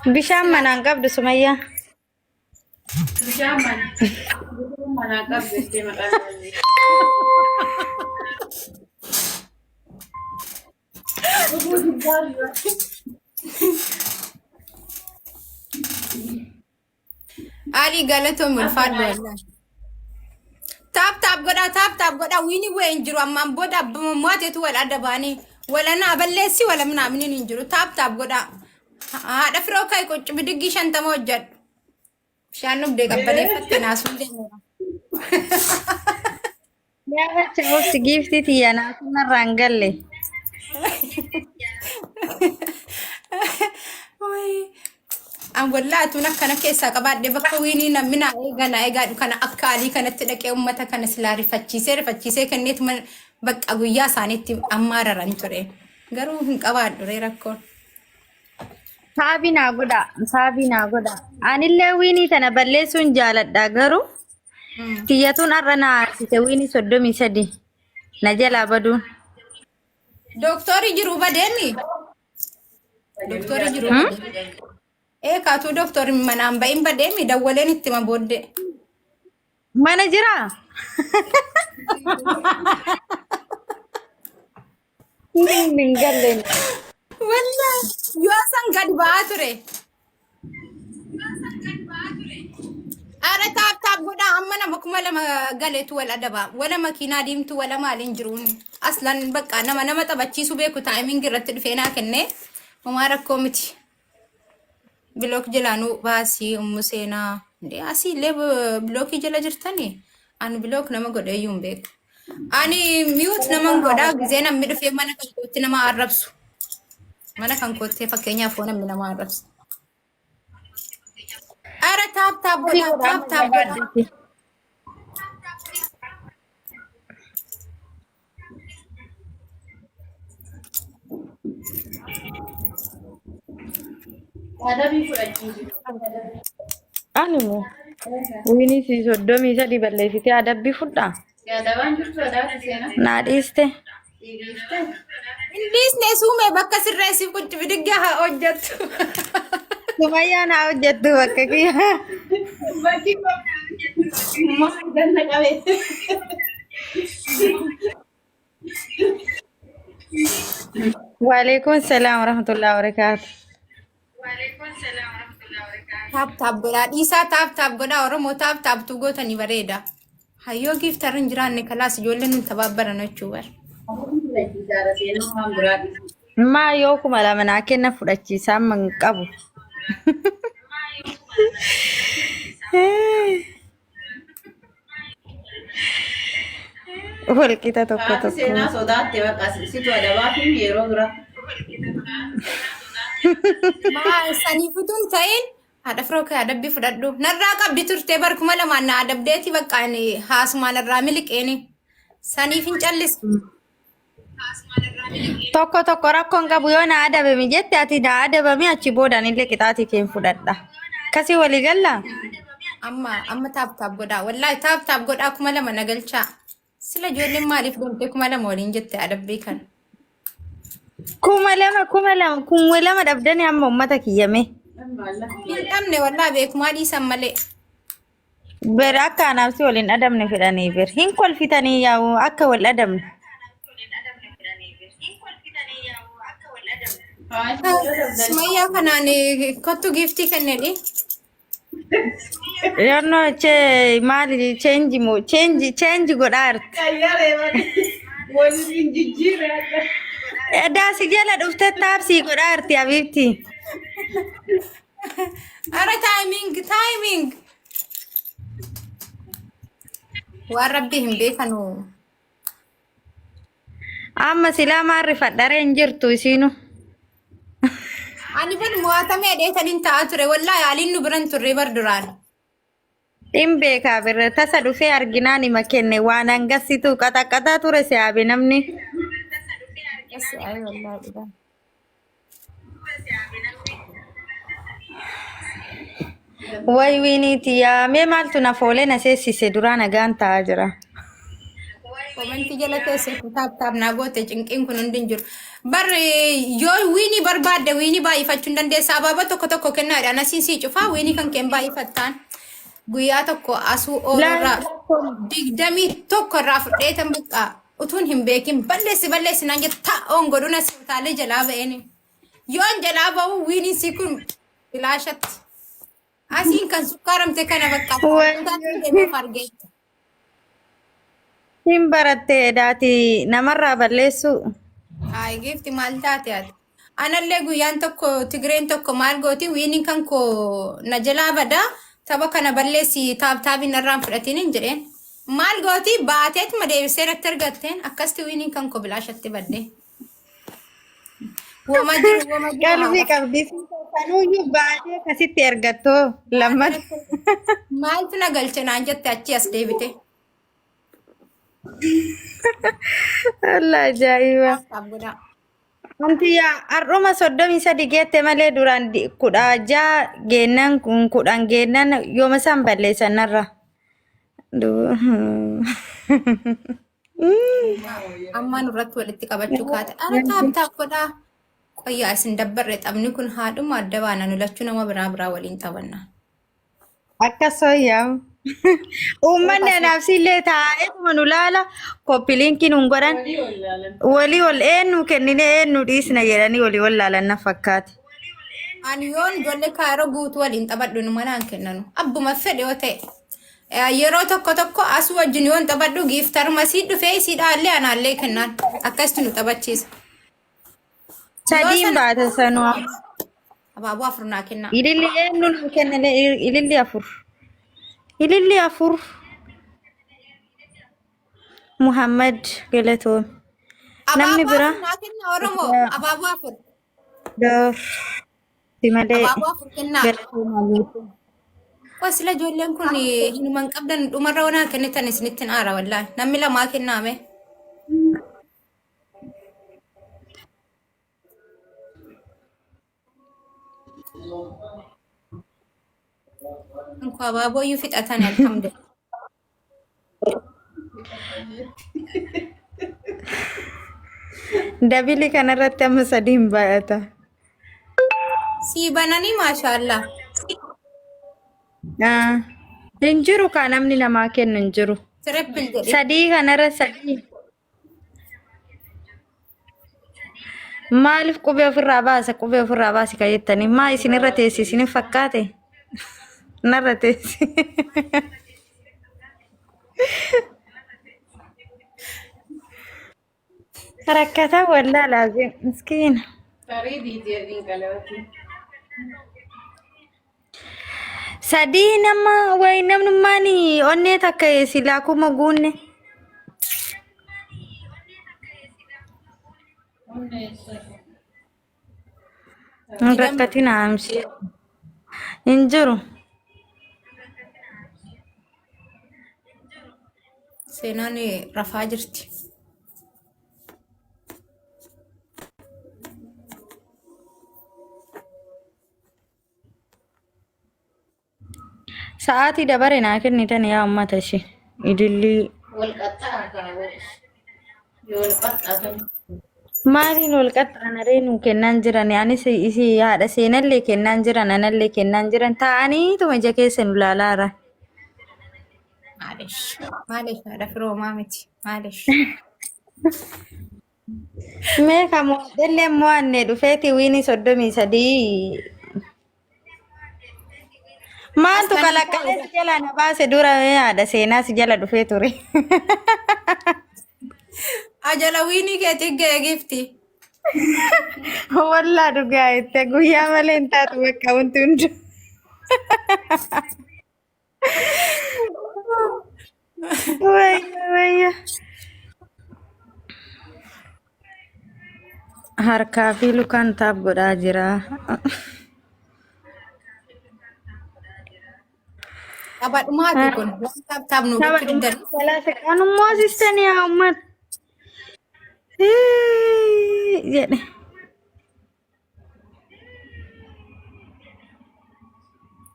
Bishaan manaan qabdu Sumayyaa. Bishaan mana. Bishaan manaa qabdu jettee maqaa isaa. Dhuguu jibbaa jira. Alii galatoom ulfaadhu wallaahi. Taap taap godhaa taap taap godhaa wiini wee hin jiru ammaan booda abbuma mootetu wal adda baanii wala naa balleessi wala minaaminiin hin jiru taap taap godhaa. Haadha firoo ka'i qoccu bidiggii 50 hojjedhu. Bishaan dhugdee qabbaneeffatte naasuun deemeera. Gaafacha obsi giiftii tiyya naasuun narraa hin galle. Wayi. An wallaa atuun akkana keessaa qabaadhe bakka wiinii namni naa eegaa naa eegaadhu kana akka alii kanatti dhaqee uummata kana silaa rifachiisee rifachiisee kenneetuma bakka guyyaa isaaniitti ammaararan ture. Garuu hin qabaadhu ree rakkoon. Saabii naa godhaa. Saabii naa godhaa. Anillee wiinii tana balleessuun jaaladha garuu tiyyatuun har'a na aarsite wiinii 33 na jalaa baduun. Dooktorri jiruu badeemi. Dooktorri jiruu badee. Ee kaatuu dooktorri manaan ba'in badeemi dawwaleen itti ma booddee. Mana jiraa? Hin galle. Wallah yoo san gad ba'aa ture. Ara taap taap godhaa amma nama 2000 galeetu wal adaba. Wala makiinaa diimtuu wala maaliin jiruun. Aslan bakka nama nama taphachiisuu beeku taayimiingi irratti dhufee naa kennee homaa rakkoo miti. Bilook jalaa nu baasii ummu seenaa. Indee asii illee bilookii jala jirtanii? Ani bilook nama godhee iyyuu hin beeku. Ani mute naman godhaa gizee namni dhufee mana kan kootti nama arrabsu. Mana kan kootti fakkeenyaaf yoo namni nama arrabsu. Ara taap taap godhaa taap taap godhaa. Adabii fudhachiisu. Ani moo wiinii si 33 balleessitee adabbii fudhaa? Adabaan jirtu adaati seenaa. Naa dhiiste. Dhiiste. Hin dhiisne suumee bakka sirreessiif qunci bidiggaa haa hojjettu. Sumayyaa naa hojjettu bakka kiyya. Bakki maal ganna qabee. Waalaikum salaam warahmatullahi wabarakaatu. Taap taap godhaa dhiisaa taap taap godhaa Oromoo taap taaptuu gootanii bareeda. Hayyoo giiftarri hin jiraanne kalaas ijoolleen nun tabaabbaran jechuu bar. Maa yoo 2000 naa kenna fudhachiisaa amma hin qabu. Walqixa tokko Haati tokko. seenaa sodaatte bakka situ adabaa fi yeroo dura. Maa saniif utuu hin ta'in haadha firoo kee adabbii fudhadhu. Narraa qabdi turtee bar 2000n na adabdeeti bakka ani haasumaa narraa miliqeeni. Saniif hin callisa. Tokko tokko rakkoon qabu yoo na adabami jette ati na adabami achi boodaan illee qixaatii kee hin fudhadha. Akkasii walii gallaa? Amma amma taap taap godhaa. Wallaahi taap taap godhaa 2000 na galchaa. Sila ijoolleen maaliif deemtee 2000 waliin jette adabbii kana. 2000 2000 2000 dhabdanii amma uummata kiyyame. Hin dhabne wallaahi beekumaa dhiisan malee. Ber akka anaaf si waliin adabne fedhanii ber. Hin kolfitanii yaa'u akka wal adabne. Sumayyaa kanaan kottu giiftii kennedhi. Yoonnoo chee maali change moo change change godhaa jirti. Waliin jijjiirre akka. Edaa si jala dhuftee taapsii godhaa jirti Habiibti. Ara timing timing. Waan rabbi hin beekanu. Amma silaa maal rifadharee hin jirtu isiinu. Ani ban mo'atamee dheetaniin ta'aa ture. Wallaahi aliin nu biran turre bar duraan. Hin beekaa birra tasa dhufee arginaan hima kenne waan hangasitu qaxaqaxaa ture si haabe namni. Yes, ay wallaahi dhugaa. Way wiiniiti yaa mee maaltu na foolee na seessise duraa nagaan ta'aa jira. Komentii jala teessee taap taap naa goote cinqiin kun hundi hin jiru. Barri yoo wiinii barbaadde wiinii baay'ifachuu hin dandeessa. Abaaboo tokko tokko kennaadhaan asiin sii cufaa wiinii kan keen baay'ifattaan. Guyyaa tokko asuu oolurraa 21 irraa fudheetan bakka utuun hin beekin balleessi balleessi naan jette taa'oon godhuun asii utaalee jalaa ba'een. Yoon jalaa ba'u wiiniin sii kun bilaashatti. Asiin kan sukkaaramte kana bakka Wayyoo. deemuuf argeetta. Hin baratte daati namarraa balleessuu. Ay, giifti maal taate ati? Anallee guyyaan tokko Tigreen tokko maal gooti wiiniin kan koo na jalaa badaa tapha kana balleessi taap taabiin narraan fudhatiin hin jedheen. Maal gooti baateetuma deebisee natti argatteen akkasitti wiiniin kan koo bilaashatti badde. Woma jiru woma jiru Qalbii haadha. qabdi. Kanuyyuu baatee akkasitti ergattoo lammata. Maaltu na galche naan jette achii as deebite. Allah ajaa'iba. Taap taap godhaa. Wanti yaa har'uma 33 geette malee duraan 16 geennaan kun 10 geennaan yooma isaan balleessan narra. Amma nurratti walitti qabachuu kaate. Ara taap taap godhaa. Qoyyaa isin dabbarre taphni kun haadhuma adda baana nu lachuu nama biraa biraa waliin taphanna. Akka sooyyaam. Uummanni anaaf siillee taa'eetuma nu laala koppiliinkii nuun godhan Walii wallaalan. walii ol eenyu kennine eenyu dhiisna jedhanii walii wal laalan na fakkaate. Ani yoon ijoollee kaayiroo guutuu waliin taphadhu nu manaan kennanu. Abbuma fedhe yoo ta'e. Yeroo tokko tokko asuu wajjin yoon taphadhu giiftaruma sii dhufee isii dhaallee anaallee kennaan. Akkasitti nu taphachiisa. Yoo Sadiin sana baata sanuu. abaaboo afur naa kennaa. Ililli eenyu nu kennine ililli afur. Ililli afur. Muhammad galatoom. Namni Abaaboo biraa afur naa kennaa Oromoo. Abaaboo afur. Door. Si malee Abaaboo afur kennaa. galatoomaa guutuu. Qoy sila ijoolleen kun hinuma hin qabdan dhumarra wanaa kennitan isinitti hin aara wallaahi. Namni lamaa kennaame. Kun abaaboo iyyuu fixatan alhamdulillah. Dabili kanarratti amma sadii hin baay'ata. Sii bananii maashaallah. Ah, hin jiru kaa namni namaa kennu hin jiru. Triple jedhi. Sadii kanarra sadii. Maaliif qubee ofirraa baasa qubee ofirraa baasi kan jettanii maa isinirra teessi isinif fakkaate narra teessi. Rakkata wallaa laazim miskiina. Tarii diidee diinqalawati. Sadii nama wayi namnummaan onnee takka silaa kuma guunne. Hin rakkatin haamsi. Hin jiru. Seenaan rafaa jirti. Sa'aatii dabare naa kennitan yaa uummata ishee. Idillii. Wal qaxxaa kaawoo. Yoo wal qaxxaatan. Maaliin wal qaxxaanaree nuu kennaan jiran anis isii haadha seenallee kennaan jiran anallee kennaan jiran taa'aniituma ija keessa nu laalaa jiran. Maalish. Maalish haadha firoomaa miti. Maalish. Mee kan mo'adhellee mo'anne dhufeeti wiinii 33. Maaltu Asxaan kalaqqalee si jala na baase dura mee haadha seenaa si jala dhufee ture. Ajala wiinii keetii ga'e gifti. Wallaa dhugaa jette guyyaa malee hin taatu bakka wanti hundi. Wayya wayya. Harkaa fi lukaan taap godhaa jira. Tapha dhumaati kun. Waan taap taap nu Tapha gochuu diddan. dhumaa kanummoo sistanii haa uummata. Jedhe.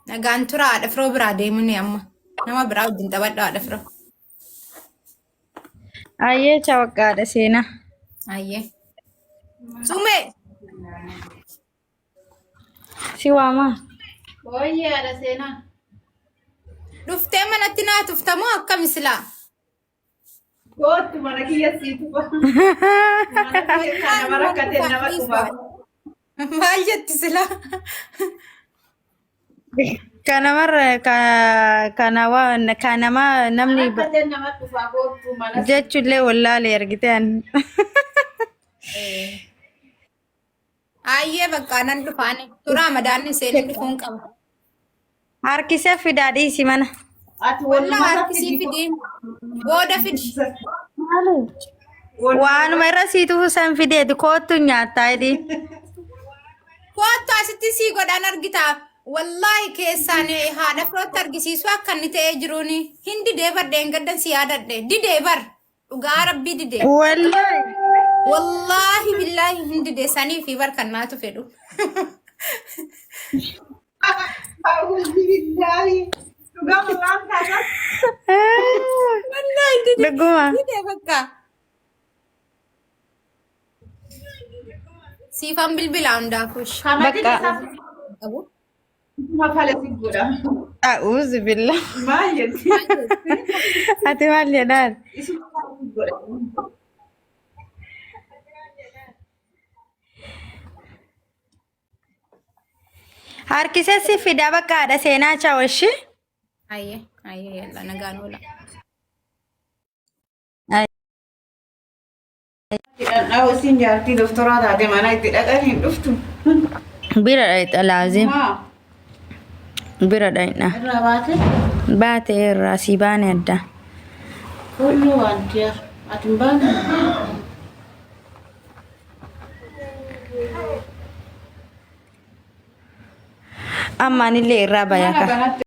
Nagaan tura haadha firoo biraa deemuni amma. Nama biraa wajjin taphadha haadha firoo. Ayyee chawaqqaadha seenaa. Ayyee. Sumee. Si waamaa. Ooyyee haadha seenaa. Dhuftee manatti naa tuftamoo akkam silaa? Kootu mana kiyya sii tufa. Mana kiyya kan nama rakkate nama tufa. Maal jetti silaa? Kanamarra kana waan kanama namni Rakkate nama tufa kootu mana. jechuullee wallaalee argite ani. Ayyee bakka nan dhufaani. Turaa madaanni seenin dhufuun qaba. Harkisee fidaa dhiisi mana. Ati Wallaa walumaa harkisii fidi. Booda fidi. Waanuma irra sii tufu san fideeti koottu nyaattaa jedhi. Kottu asitti sii godhaan argita. Wallaahi keessaan haadha firootti argisiisu akka inni ta'ee jiruuni. Hin didee bar dheengaddan si yaadadhe. Didee bar. Dhugaa rabbii didee. Wallaahi. Wallaahi billaahi hin didee sanii fi bar kan naatu fedhu. Alhamdulillahi. Dhugaa waan taatan. Wallaahi didee. Dhuguma. Didee bakka. Siifan bilbilaa hundaafuush. Kamati Bakka. isaa Qabu. mafala si godha. A'uuzu billah. Maal jetti? Ati maal jedhaan? Isuma fala si godha. Harkisee si fidaa bakka haadha seenaa chaawwashi. Ayyee ayyee yalla nagaan oola. Dhandhaa hoosiin jaartii doktoraa taate mana itti dhaqan hin dhuftu. Bira dhayxa laazim. Maa Bira dhayxa. Irraa baate Baate irraa sii baane adda. kulluu wanti ati hin baane. Ammaanillee irraa mana bayaka. kanatti.